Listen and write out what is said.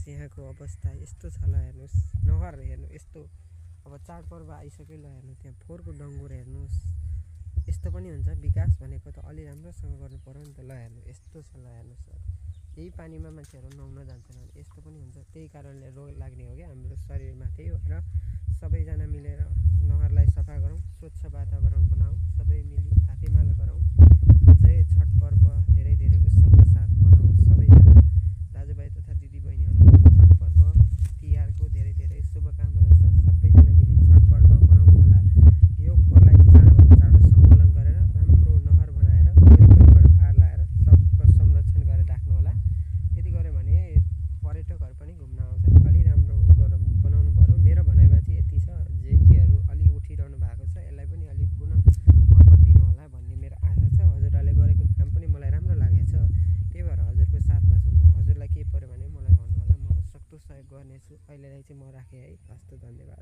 यहाँको अवस्था यस्तो छ ल हेर्नुहोस्। नहर हेर्नु यस्तो, अब चाडपर्व आइसक्यो ल हेर्नु त्यहाँ फोहोरको डङ्गुर हेर्नुहोस्। यस्तो पनि हुन्छ विकास भनेको त अलि राम्रोसँग गर्नु पर्यो नि त। ल हेर्नु यस्तो छ ल हेर्नुहोस् सर, यही पानीमा मान्छेहरू नुहाउन जान्छन्, यस्तो पनि हुन्छ। त्यही कारणले रोग लाग्ने हो क्या हाम्रो शरीरमा। त्यही भएर सबैजना मिलेर नहरलाई सफा गरौँ, स्वच्छ वातावरण बनाऊ, सबै मिली हातेमालो गरौँ। जय छठ पर्व धेरै धेरै उत्सवका साथ मनाऊ। सबैजना दाजुभाइ तथा दिदीबहिनीहरू छठ पर्व तिहारको धेरै धेरै शुभकामना छ। सबैजना मिली छठ पर्व मनाउनु होला। यो फोहोरलाई चाहिँ चाँडोभन्दा चाँडो सङ्कलन गरेर राम्रो नहर बनाएर वरिपरिबाट पार लाएर सबको संरक्षण गरेर राख्नु होला। यति गऱ्यो भने पर्यटकहरू पनि घुम्न आउँछन्। अलि राम्रो बनाउनु पर्यो। मेरो भनाइमा चाहिँ यति छ। जेएनजीहरू अलि उठिरहनु भएको छ, यसलाई पनि अलिक पुनः मर्मत दिनु होला भन्ने मेरो आशा छ। हजुरहरूले गरेको काम पनि मलाई राम्रो लागेको छ। त्यही भएर हजुरको साथमा छु म। हजुरलाई केही पऱ्यो भने मलाई भन्नु होला, म सक्दो सहयोग गर्नेछु। अहिलेलाई चाहिँ म राखेँ है। हस्त, धन्यवाद।